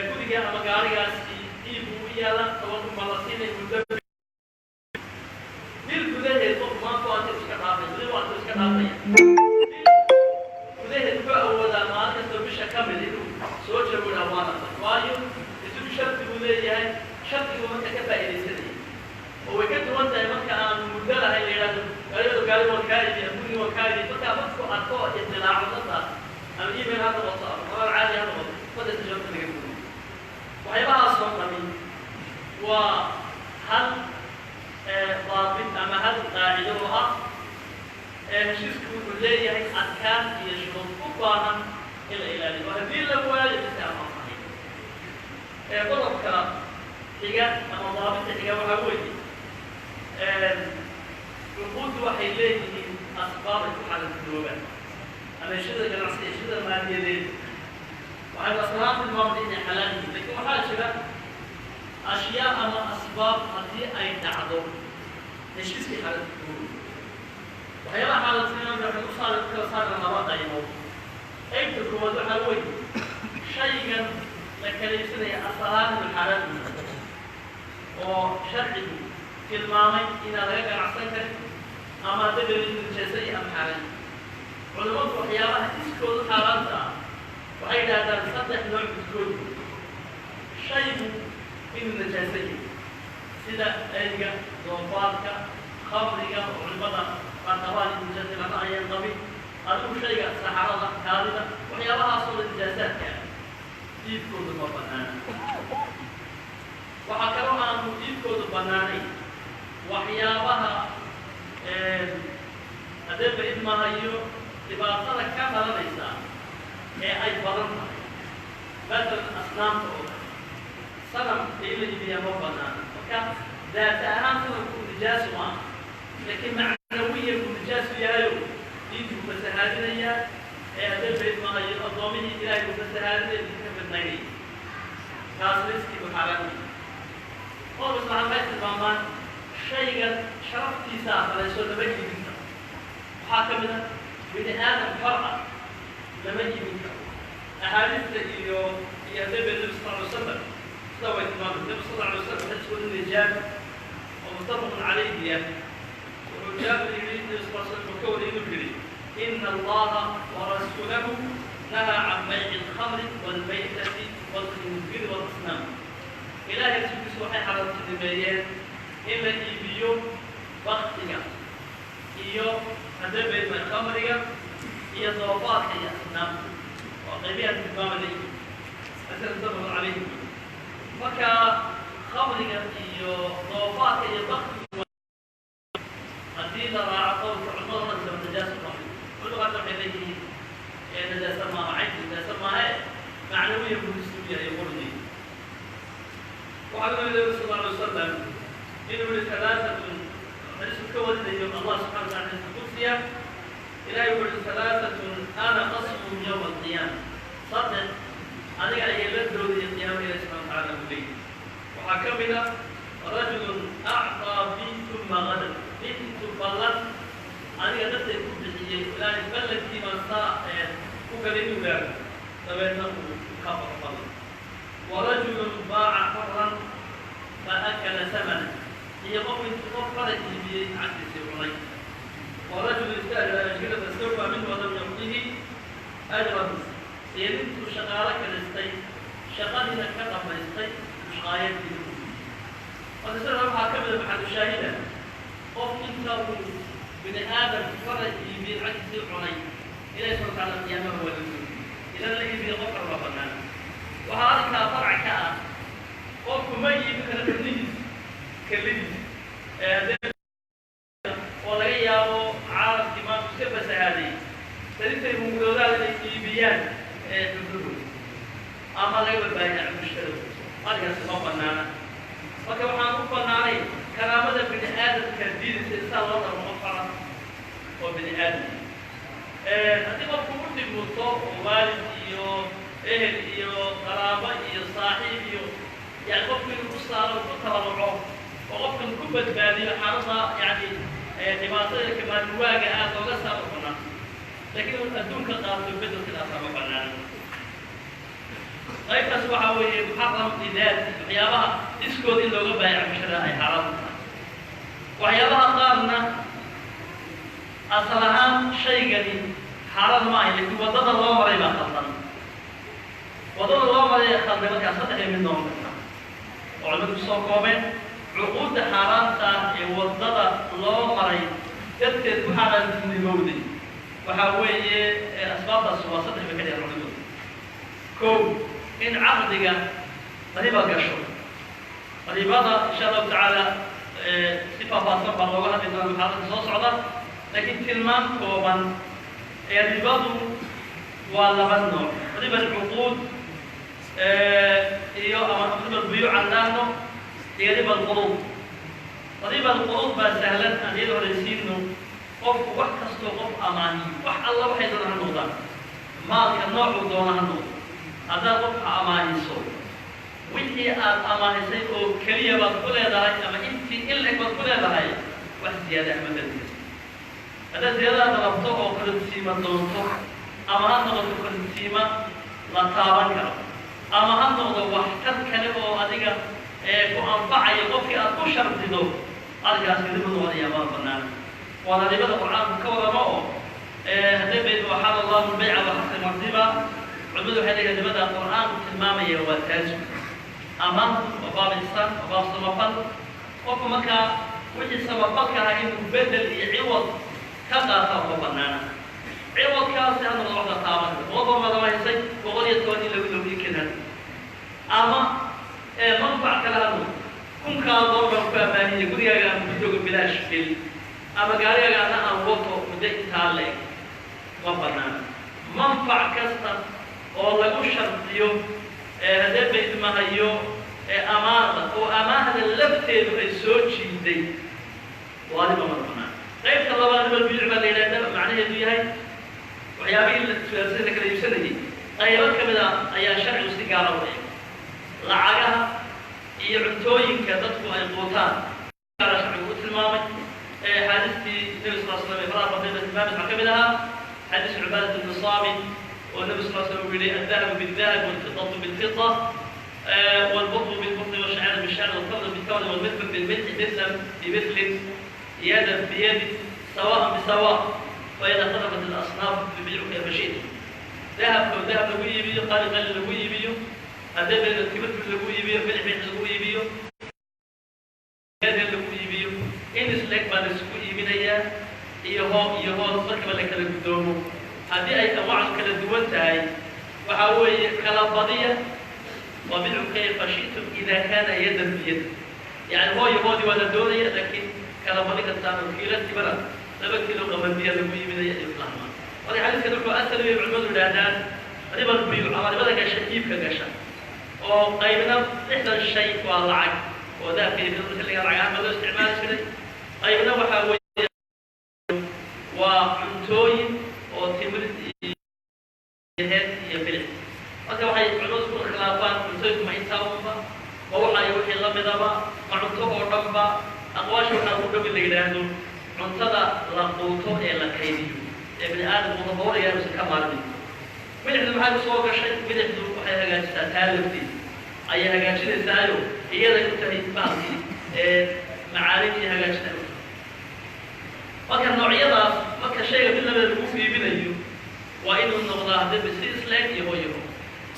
guriga ama gaarigaasi iib uu yaala, 10,000 baa la siinay muddo bil gudaheed. Qof maanta waa iska dhaafay, bil waa iska dhaafaya, bil gudaheed wuxuu awoodaa maalin kastoo bisha ka mid inuu soo jawaabaa waana, waayo isugu shardi buu leeyahay, shardigu marka ka faa'iidaysanaya oo way ka duwan tahay marka aan muddo lahayn la yidhahdo gaarigadu gaari waan kaa iibiya, gurigi waan kaa iibiya. Markaa markuu arko idilaaco dadkaas, ama email ha noqoto ama qoraal caadi ha noqoto, markaas jawaabta laga guuriyo. Waxyaabahaas oo dhami waa hal daabit ama hal qaacido oo ah heshiisku wuxuu leeyahay adkaan iyo shuruud u baahan in la ilaaliyo, oo haddii la waayo heshiiska aan ansaxin. Qodobka xiga ama daabita xiga waxaa weeye, cuquuddu waxay leeyihiin asbaab ay ku xalaalgaroobaan, ama heshada ganacsi, heshada maaliyadeed. Waxaynu aslahaan tilmaamnay inay xalaal yihiin, lakin waxaa jira ashyaa ama asbaab haddii ay dhacdo heshiiskii xalaalgaroobi. Waxyaabaha xaalaaltinimada waxay u saari kala saarna laba qaybood. Qaybta koowaad waxaa weeye shaygan la kala iibsanaya asalahaan inuu xaaraan yahay oo sharcigu tilmaamay inaan laga ganacsan karin, ama hadda nijaasa iyo ama xaaraan. Culimmadu waxyaabaha iskooda xaaraanta ah waxay yidhahdaan saddex nooc midkood: shaygu inuu najaaso yahay, sida eyga, doofaarka, khamriga oo culimmada qaar qabaan inuu nijaasa lama ayaan qabin, adigu shayga saxarada, kaadida, waxyaabahaasoo la nijaasaadka ah iibkooda ma banaana. Waxaa kaloo aanu iibkoodu banaanayn waxyaabaha haddee baid mahayo dhibaatada ka dhalanaysa ee ay badan tahay, masalan asnaamta oo kale, sanam in la iibiyaa ma banaana. Marka daata ahaan sanamku nijaasu maaha, laakiin macnawiyan buu nijaasu yahayo, diintuu fasahaadinayaa ee haddee baid mahayo addoomihii Ilaahay buu fasahaadinaya, diinta ka fidnaynaya, kaas riskiibu xaaraan. Qodobka saddexaad waxay tilmaamaan shaygan sharaftiisaa halayso lama iibin karo. Waxaa ka mid ah bini aadam xor ah lama iibin karo. Axaadiista iyo haddee ba Nabi sal alay wasalam sida way tilmaamay. Nabi sal alay wasalam xadiis warinaya Jaabir oo muttafaqun calayhi ah, wuxuu Jaabir yidhi, Nabi sal slam wuxuu ka wariyay inuu yidhi: "Ina Allaha warasuulahu nahaa can bayci alkhamri walmaytati walkhinziiri walasnaam." Ilaahay rasuulkiisu waxay xaaraantinimeeyeen in la iibiyo baktiga iyo haddee baydma khamriga iyo doofaarka iyo asnaamta, waa qaybihaan tilmaamanay asal muttafaqun calayhi. Marka khamriga iyo doofaarka iyo baktiga haddii la raaco qowlka culimada odhanaysa najaasa khamri, culimada qaarka waxay leeyihiin najaasa maaha, caynka najaasa maahe, macnawiyan buu isu yahay qurdi. Waxaa kaloo Nabi sal alay wasalam inuu yihi halaaatun, xadiisku ka warinayo Allah subxana wa taala xadiiska qudsiya, Ilahay wuxuu yihi: "Halaaatun ana qasmuhum yowma alqiyaama", saddex adiga ayay la doodaya qiyaama Ilahi subxana wa tacaala buu leeyahy. Waxaa ka mid a rajulun acطaa bi uma gadar, nin intuu ballan aniga darteed ku bixiyey, Ilaahay ballankii baan saa ku galay inuu gaaro, dabeedna uu ka baxo ballan. Warajulun baaca xuran faakala samana, iyo qof intuu qof xora iibiyey cagtiisii cunay. Warajulu istaajara ajira fastawfaa minhu walam yuctihi ajrahu, iyo nintuu shaqaalo kalistay, shaqadiina ka dhamaystay, mushqaayadiina u diiday. Marka sida waxaa ka mida maxalushaahida, qof inta uu bini aadam xora iibiyey cagtiisii cunay, Ilahi subxana wataala qiyaamaha waa la doodiyey. Idan la iibiyo qof xor waa banaana. Waxaa arrinkaa farac ka ah, qofku ma iibin karo xubnihiisa kelidiis oo laga yaabo caalamkii maanta. iibiyaan xubnahooda ama laga badbaadiya mushkilada. Arrinkaasi ma banaana. Marka waxaan u banaanay karaamada bini aadamka diidaysa insaan loo dhaqmo qof xora oo bini aadam. Haddii qofku u dhimuto oo waalid iyo ehel iyo qaraabo iyo saaxiib iyo yani qofku inuu ku saaro, ku tabaruco oo qofkan ku badbaadiyo xaalada yani dhibaatada kamaanwaaga aad looga saaro banaan, laakiin uu adduunka qaato bedelkidaasa ma banaana. Qaybtaas waxaa weeye muxaram lidaati, waxyaabaha iskood in looga baayac mushara ay xaaraam tahay. Waxyaabaha qaarna asal ahaan shaygani xaaraan ma ahay, laakiin waddada loo maray baa khaldan. Waddada loo maray ee khalday markaa saddex mid noqon karta oo culimadu kusoo koobeen cuquudda xaaraanta ee waddada loo maray darteed ku xaaraantinimowday. Waxaa weeye asbaabtaas waa saddex bay ka dhigan culimadu. Kow, in caqdiga riba gasho. Ribada insha Allahu tacaala si faahfaahsan baa looga hadli doona muxaadarka soo socda, laakiin tilmaam kooban ee ribadu waa laba nooc: riba alcuquud iyo ama riba albuyuuc aan dhahno iyo riba alquruud. Riba alquruud baa sahlan aan iyada horeysiino. Qofku wax kastoo qof amaaniyo, wax alla waxay doona ha noqdaan, maalka noocuu doona ha noqdo, haddaad qofka amaahiso, wixii aad amaahisay oo keliya baad ku leedahay ama intii in leg baad ku leedahay, wax ziyaada ama dalka. Haddaad ziyaadada dalabto oo korodsiima doonto, ama ha noqoto korodsiima la taaban karo ama ha noqdo waxtar kale oo adiga ku anfacaya qofkii aad ku shardido, arrinkaasi ribo noqonaya, ma banaana. Waana ribada Qur'aanku ka waramo oo haddii bayd waxala Allahu lbayca waxarima riba. Culimadu waxay leeyihin ribada Qur'aanku tilmaamaya waa taas. Amaantu waa baab insaan, waa baab samafal. Qofku markaa wixii samafalka ahaa inuu bedel iyo ciwad ka qaata uma banaana. Ciwadkaasi ha noqdo wax la taaban karo, 100 baad amahisay, 110 in lagu lagu kenaan, ama manfac kale ha noqdo, 1000-kaa dollar baan ku amaahiyey, gurigaaga aan ku joogo bilaash bil ama gaarigaaga ana aan wato muddo intaa leeg, ma banaana. Manfac kasta oo lagu shardiyo haddee baydmahayo amaahda oo amaahda lafteedu ay soo jiiday waa riba, ma banaan. Qaybta labaad riba buyuuc baa la yidhahda, macnaheedu yahay waxyaabihii la la kala iibsanayay qaybo ka mid a ayaa sharcigu si gaara u eegay. Lacagaha iyo cuntooyinka dadku ay quutaan gaara sharcigu u tilmaamay. Axaadiistii Nebi sal slam ee faraha badnayd ee tilmaamay waxaa ka mid ahaa xadiis Cubaadat ibni Saamit oo Nebi sal slam uu yihi: "Aldahabu bildahab walfidatu bilfida والبر بالبر والشعير بالشعير والتمر بالتمر والملح بالملح، مثلا بمثل، يدا بيد، سواء بسواء، وإذا اختلفت الأصناف فبيعوا كيف شئتم." Dahabka dahab lagu iibiyo, qali qali lagu iibiyo, haddii timir lagu iibiyo, milix milix lagu iibiyo, lagu iibiyo, in isleeg baa la isugu iibinayaa iyo hoo iyo hoos markaba la kala guddoomo. Haddii ay anwaacdu kala duwan tahay, waxaa weeye kala badiya. وبيعوا كيف شئتم إذا كان يدا بيد، يعني hoo iyo hoodii waa la doonaya, laakiin kala badi kartaan oo kiilo tibara 2 kiilo qabandiya lagu iibinaya iyo islaama. Marka xadiiskan wuxuu asal bay culimadu yidhaahdaan riba albuyuuc ama ribada gasha iibka gasha oo qaybna 60 shay waa lacag oo dahabka iyo fidada xilliga lacag ahaan baa loo isticmaali jiray, qaybna waxaa weeye waa cuntooyin oo timir iyo heed iyo milix. Marka waxay culimadu isku khilaafaan cuntooyinku ma intaa unba, ma waxa iyo wixii la midaba, ma cunto oo dhanba? Aqwaasha waxaa ugu dhow in la yidhaahdo cuntada la quuto ee la kaydiyo ee bini aadamku daboolaya uusan ka maarmin. Milixdu maxay ku soo gashay? Milixdu waxay hagaajisaa taa lafteeda ayay hagaajinaysaayo, iyaday u tahay bahalkii ee macaanin iyo hagaajina u tahay. Marka noocyadaas marka shayga mid lamida lagu iibinayo waa inuu noqdaa haddii si isleeg iyo hooyaho.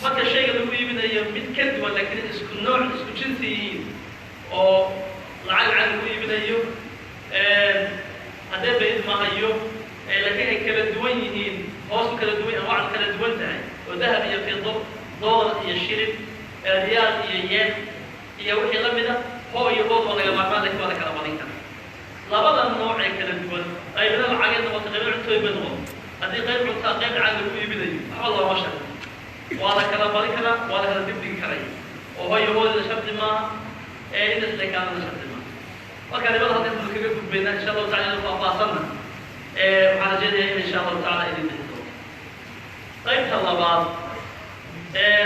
Marka shayga lagu iibinayo mid ka duwan laakiin isku nooc isku jinsi yihiin oo lacag lacag lagu iibinayo haddee bayd mahayo, laakiin ay kala duwan yihiin, hoos u kala duwan, anwaacdu kala duwan tahay oo dahab iyo fido, doolar iyo shilin, riyaal iyo yeen iyo wixii la mida, hoo iyo hood waa laga maarmaan, lakin waa la kala badin karaa labada nooc ee kala duwan. Qaybna lacageed noqoto, qaybna cuntooyin bay noqoto. Haddii qayb cuntaa qayb lacag lagu iibinayo, waxba looma shardi, waa la kala bari karaa, waa la kala dibdhigi karaya, oo hoyo hooyada shardi maaha ee in isleekaanana shardi maaha. Marka ribada hadda intu kaga gudbaynaa, insha Allahu tacala inu faahfaahsanna waxaan rajaynayaa in insha Allahu tacala idin bixi doonto. Qaybta labaad ee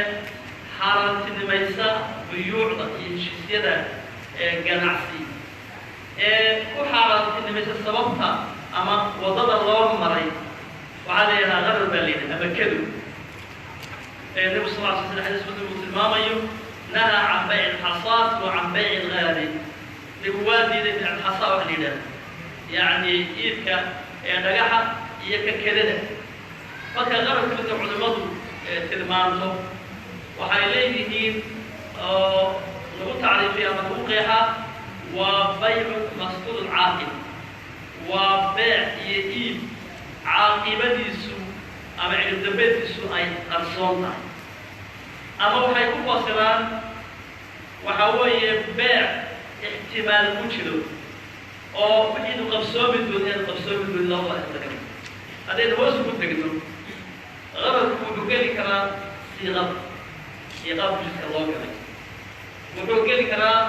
xaaraantinimaysa buyuucda iyo heshiisyada ganacsi ee ku xaaraantinimaysa sababta ama waddada loo maray waxaa la yidhahaa qarar baa la yidhaha ama kado. Nabigu sal ly slam xadis Muslim uu tilmaamayo, nahaa can bayci alxasaat wa can bayci alghaali. Nabigu waa diiday bayc alxasaa waxa la yidhaha, yacni iibka ee dhagaxa iyo ka kedada. Marka qararka marka culimmadu tilmaanto, waxay leeyihiin oo lagu tacriifiya ama lagu qeexaa waa baycu mastuur caaqib, waa beec iyo iib caaqibadiisu ama ciribdambeedkiisu ay qarsoon tahay. Ama waxay ku fasiraan waxaa weeye beec ixtimaal ku jiro oo wixiinu qabsoomi doon inaanu qabsoomi doonin labada isla. Haddaynu hoos ugu degno, qararku wuxuu geli karaa siiqada iyo qaabka jidka loo galay, wuxuu geli karaa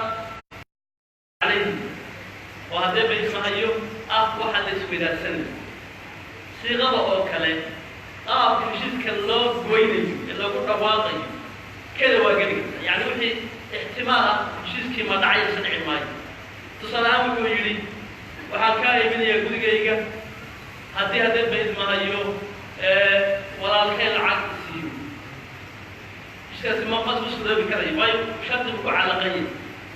calayhi oo haddee baysmahayo ah waxa la isweydaarsanaya. Siiqada oo kale, qaabka heshiiska loo goynayo ee loogu dhawaaqayo keda waa geli karta, yacni wixii ixtimaal ah heshiiskii ma dhacay mise dhici maayo. Tusaale ahaan wuxuu yidhi, waxaan kaa iibinayaa gurigayga haddii haddee baydmahayo walaalkay lacag siiyo. Heshiiskaasi ma suuroobi karayo, waayo shardi buu ku calaqanya,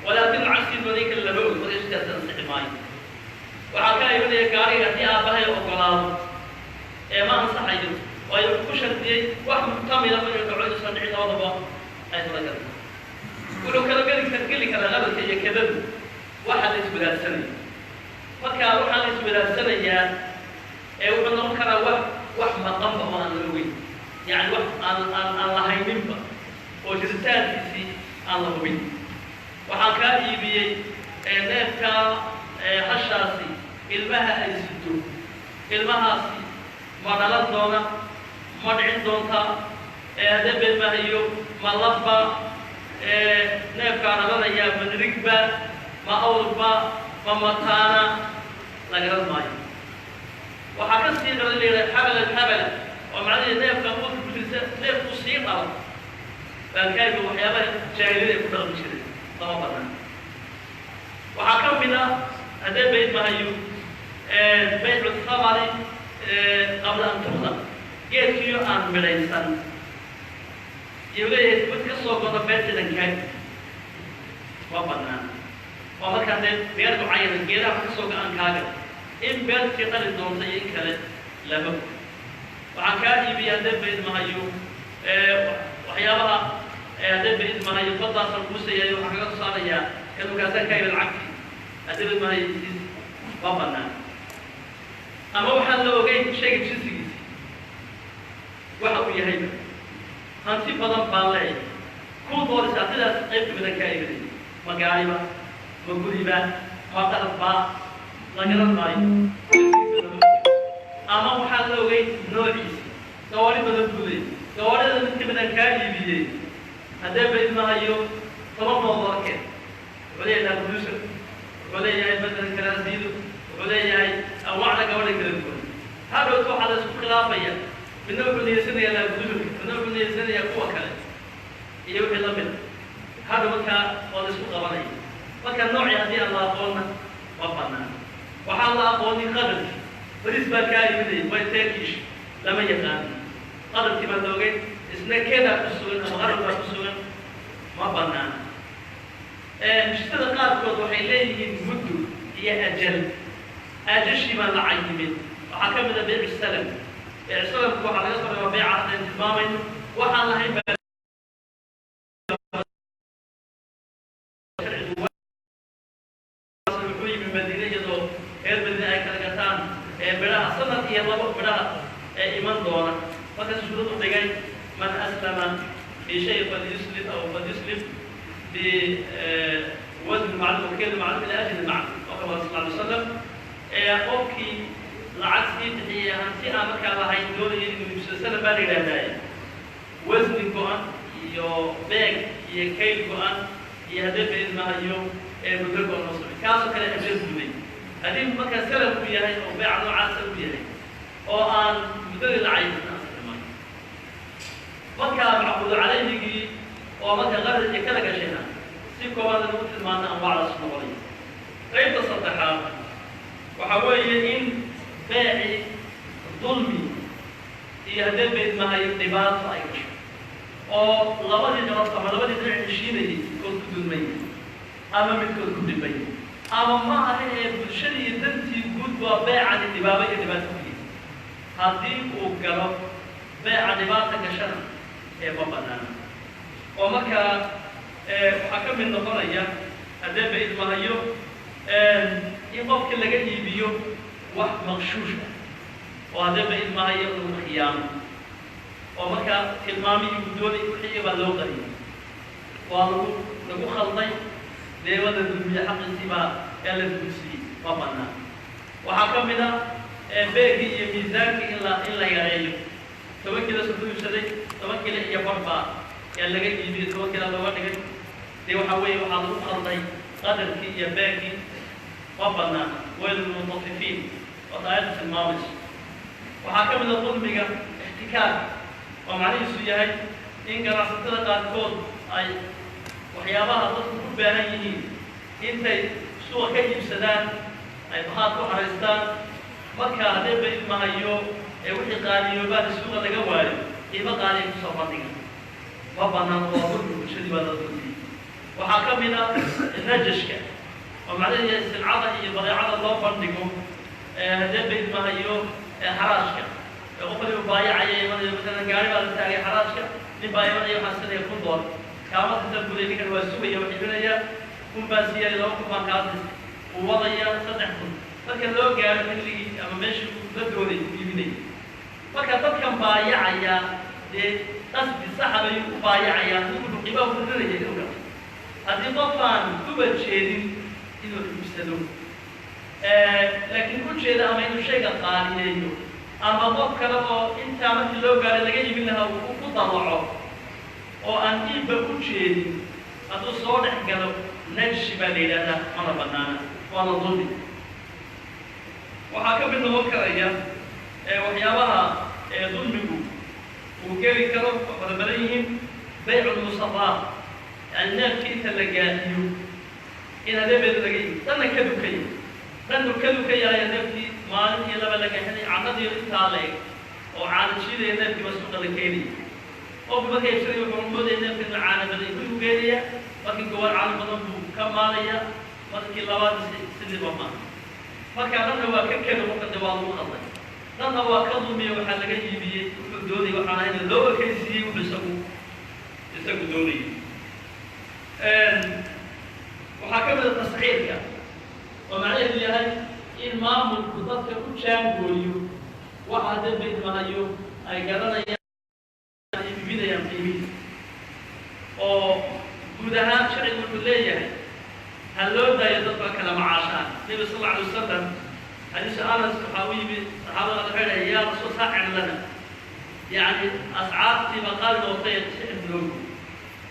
walaakin lacag siin doona in kale lama og, marka heshiiskaasi ansixi maayo. Waxaan kaa iibinaya gaariga haddii aabbahay ogolaado, ee ma ansaxayo, waayo wuxuu ku shardiyey wax muxtamila inuu dhaco inuusan dhicin, labadaba ay suuragal. Wuxuu kala geli karaa qadarka iyo kedadu waxa la iswadaarsanaya. Marka waxaa la iswadaarsanayaa ee wuxuu noqon karaa wax maqanba oo aan la ogeyn, yacni wax aan lahayninba oo jiritaankiisii aan la hubin. Waxaan kaa iibiyey neefka hashaasi ilmaha ay sido, ilmahaasi ma dhalan doona, ma dhicin doontaa, haddee beedmahayo ma labba, neefkaa dhalanaya ma nirigba, ma awrba, ma mataana, la garan maayo. Waxaa ka sii qalan la yidhaha xabalan xabala, oo macnaheed neefka uurka ku jirta neefku sii dhalo baan kaa iibi, waxyaabaha jaahiliyada ay ku dhaqmi jireen, lama banaan. Waxaa ka mid ah haddee baydmahayo baycu thamari qabla an tuqlaq, geedkiyo aan midhaysan iyo leeyahay mid ka soo goda beerteedan kaa, waa banaan. Waa markaa dee beer mucayana geedaha wax ka soo go-aan kaaga in beertii dhali doonta iyo in kale lama. Waxaan kaa iibiyay haddee baydmahayo waxyaabaha haddee baydmahayo baddaasaan kuusayay, waxaan kaga soo saarayaa kanukaasaan kaa iibi lacagtii, haddee baydmahayo isiis, waa banaan. Ama waxaan la ogeyn shayga jinsigiisi waxa uu yahayba, hanti badan baan leeyahay, kuu dooraysa hantidaas qayb kamidan kaa iibinay, ma gaariba, ma guriba, ma qalabba, la garan maayo. Ama waxaan la ogeyn noociisi, gawaari badan buu leeyay, gawaarida mid kamidaan kaa iibiyey, haddee baydmahayo 10 moodoo keen. Wuxuu leeyahay Land, wuxuu leeyahay masalan karaasiido, wuxuu leeyahay anwaacda gabadha kala duwan. Hadhowta waxaa la isku khilaafaya, midna wuxuu niyeysanayaa Land, midna wuxuu niyeysanayaa kuwa kale iyo wixii la mida. Hadhow markaa waa la isku qabanaya. Marka noocii haddii aan la aqoonna waa banaan. Waxaan la aqoonin qadarkii, bariis baa kaa iibinayay, way Turkish, lama yaqaano qadarkii baan la ogeyn, isna keedaa ku sugan ama qarar baa ku sugan, ma banaana. Heshiisyada qaarkood waxay leeyihiin muddo iyo ajal, ajashii baan la cayimin. Waxaa ka mid a beycu salam. Beycu salamku waxaa laga soo reebaa beyca haddaynu tilmaamayno waxaan lahayn baa sharcigu. Wuxuu yimi Madiine iyadoo reer Madiine ay kala gataan midhaha sanad iyo labo midhaha ee iman doona. Markaas shuruud u dhigay, man aslama fi shay falyuslim aw falyuslim biwasn macluum wakeel macluum ila ajli macluum, oo kama sal alay wasalam, qofkii lacag sii bixiyey hanti aan markaa lahayn doonaya inuu iibsado, salam baa la yidhahdaaye, wasni go-an iyo beeg iyo kayl go-an iyo haddee baidmahayo ee muddo go-an loo samey, kaasoo kale ajal guday. Haddii markaa salam uu yahay oo beeca noocaasa uu yahay oo aan muddadii la cayin, ansixi maayo. Markaa macquudu calayhigii oo marka qarar iyo kala gashayna si kooban lagu tilmaano anwaacdaas noqonaya. Qaybta saddexaad waxaa weeye in beeci dulmi iyo haddee baydmahayo dhibaato ay gasho, oo labadii daraf ama labadii dhinac heshiinayay midkood ku dulmaya ama midkood ku dhibay, ama ma aha ee bulshadii iyo dantii guud waa beecani dhibaabo iyo dhibaato ku yihi. Haddii uu galo beeca dhibaata gashana ee ma banaana. Oo markaa waxaa ka mid noqonaya haddee baydmahayo in qofka laga iibiyo wax maqshuush ah oo haddee baydmahayo lagu khiyaamo, oo markaa tilmaamihii uu doonay wixii baa loo qariyay, waa lagu khalday, dee waa la dulmiye, xaqiisii baa yaa la dulsiiyey, ma banaan. Waxaa ka mid ah beegii iyo miisaankii in la yareeyo. 10 kilo soo iibsaday, 10 kilo iyo bar baa yaa laga iibiyey, 10 kilo looga dhigay. Dee waxaa weeye waxaa lagu khalday qadarkii iyo beegii, ma banaan. Weyl lilmutafifiin waad aayadda tilmaamayso. Waxaa ka mid a dulmiga ixtikaarka, oo macnihiisu yahay in ganacsatada qaarkood ay waxyaabaha dadku ku baahan yihiin intay suuqa ka iibsadaan ay bakhaar ku xaraystaan. Marka haddee baidmahayo ee wixii qaaliyoobaan suuqa laga waayo, qiimo qaaliya kusoo bandhiga, ma banaan, waa dulmi, bulshadii baa la dulmiyey. Waxaa ka mid a najashka, oo macnaheedu yahay silcada iyo badeecada loo bandhigo haddee baidmahayo xaraashka ee qof waliba baayacaya imanayo. Masalan gaari baa la taagay xaraashka, nin baa imanaya, waxaan sinaya $1000, kaama sisa guday. Ninkan waa sugaya, wax iibinaya, 1000 baan siiyay, 2000 baan kaa siistay, uu wadaya, 3000 marka loo gaaro xilligii ama meeshii uu la doonay uu iibinaya. Marka dadkan baayacaya dee qasdi saxa bay u baayacayaan, wuxuu qiimaha u rinaya inuu gato. Haddii qofaan uba jeedin inuu iibsado, laakiin u jeeda ama inuu shayga qaaliyeeyo ama qof kale oo intaa markii loo gaaray laga iibin lahaa uu ku dalaco oo aan iibba u jeedin, hadduu soo dhex galo najshi baa la yidhahdaa, mana banaana, waana dulmi. Waxaa ka mid noqon karaya waxyaabaha dulmigu uu geli karo, waa fara badan yihiin, baycu lmusaraat, yani neefkii inta la gaahiyo in hadeebeeda laga iibi, dhanna ka dukaya, dhannu ka dukayaaya neefkii maalin iyo laba la gaxinay, canadiyo intaa la eg oo caana jiidaya neefkii ba suuqa la keenaya. Qofku marka iibsanaya wuxuu moodaya neefka inuu caana badan, gurigu geenaya, markii koowaad caano badan buu ka maalaya, markii labaad sidiiba maaha. Marka dhanna waa ka keli qofka, de waa lagu khalday, dhanna waa ka dulmiya, waxaa laga iibiyey wuxuu doonayay waxaan ahayn loo ekaysiiyey wuxuu isagu doonayay. Waxaa ka mid a tasciirka, oo macnaheedu yahay in maamulku dadka u jaangooyo waxa haddee baydmahayo ay garanayaan ay iibinayaan qiimihiisa. Oo guud ahaan sharcigu wuxuu leeyahay ha loo daayo dadka kala macaashaan. Nebi sal alla alay wasalam, xadiisu Anas, waxaa u yimi saxaabada, waxay dhahay: "Yaa rasuul, saacir lana." Yacni ascaartiiba qaali noqotay, sicir loogu.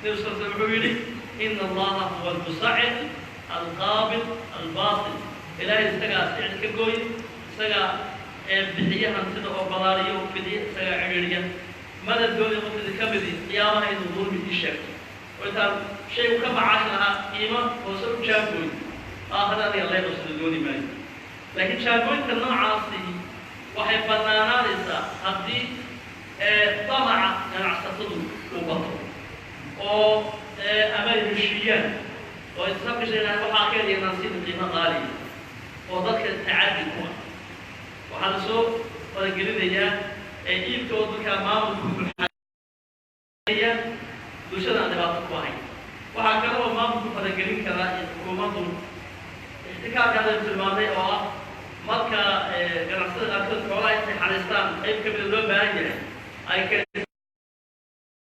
Nebi sal slam wuxuu yidhi: "Ina Allaha huwa almusacir alqaabid albaasit." Ilaahay isagaa sicir ka gooye, isagaa bixiya hantida oo balaariyo oo fidiya, isagaa cidhiidhiya. Mana dooni qofkii ka midi qiyaamaha inuu dulmi ii sheegto oo intaan shaygu ka macaash lahaa qiimo hoose u jaangooy, aakhira aniga lay qabsado dooni maayo. Laakiin jaangooynta noocaasi waxay bannaanaanaysaa haddii damaca ganacsatadu uu bato oo ama ay heshiiyaan oo isla gashaynaan waxaa keenaya inaan qiimo qaaliya oo dadka tacaddi ku ah. Waxaa la soo faragelinayaa iibka oo dadka maamulku wuxuu bulshada aan dhibaato ku ahayn. Waxaa kale oo maamulku faragelin karaa iyo xukuumaddu ixtikaarka hadaynu tilmaamnay, oo ah marka ganacsada qaarkood xoolaha intay xariistaan qayb ka mida loo baahan yahay ay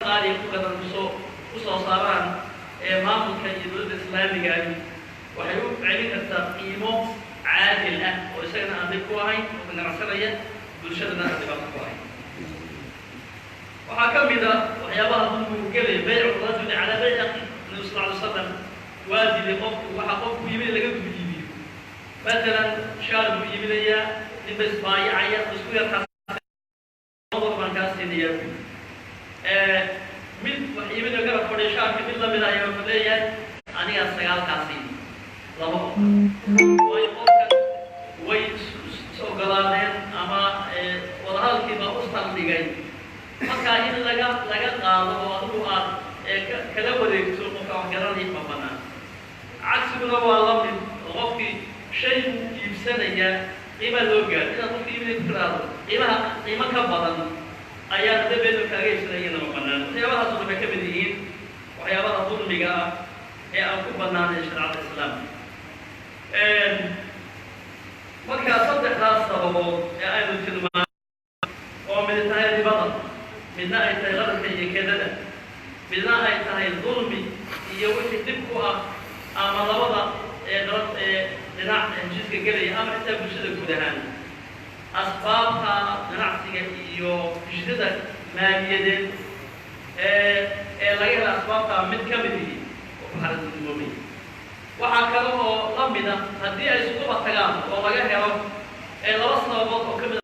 qaaliya ku gadan kusoo saaraan, ee maamulka iyo dowladda islaamiga ahi waxay u celin kartaa qiimo caadil ah oo Isagana aan dhib ku ahayn oo ganacsanaya, bulshadana aan dhibaato ku ahayn. Waxaa ka mid a waxyaabaha dulmigu gelaya baycu rajuli calaa bayci akhi. Nabi sal alay slam waa diiday qofku waxa qofku iibinaya laga dul iibiyo. Matalan, shaar buu iibinayaa, nin ba isbaayacaya, isku yar baan kaa siinayaa. Mid wax iibinayo garab fadhiya, shaarka mid lamid ah ayaa wuxuu leeyahay, "Anigaa 9 kaa siin." Lama ogola, waayo qofkan way is ogolaadeen ama wadahadalkiibaa u saldhigay. Markaa in laga qaado oo adigu aad kala wareegto qofka wax garanaya ma banaan. Cagsiguna waa la mid, oo qofkii shay buu iibsanayaa, qiimaa loo gaaro. Inaad qofka iibinay ku tiraahdo, "Qiimaha qiimo ka badan ayaa dabeedo kaaga iibsanayana," ma banaan. Waxyaabahaas oo dhan bay ka mid yihiin waxyaabaha dulmiga ah ee aan ku banaanayn shareecada Islaamka. Markaa saddexdaas sababood ee aynu tilmaamay, oo mid tahay ribada, midna ay tahay qararka iyo kedada, midna ay tahay dulmi iyo wixii dhib ku ah ama labada ee qalad ee dhinac heshiiska gelaya ama xitaa bulshada guud ahaan, asbaabta ganacsiga iyo heshiisyada maaliyadeed ee laga hela asbaabta mid ka mid ihi oo ku xaranimoobay. Waxaa kale oo la mid a haddii ay iskuba tagaan oo laga helo ee laba sababood oo ka mid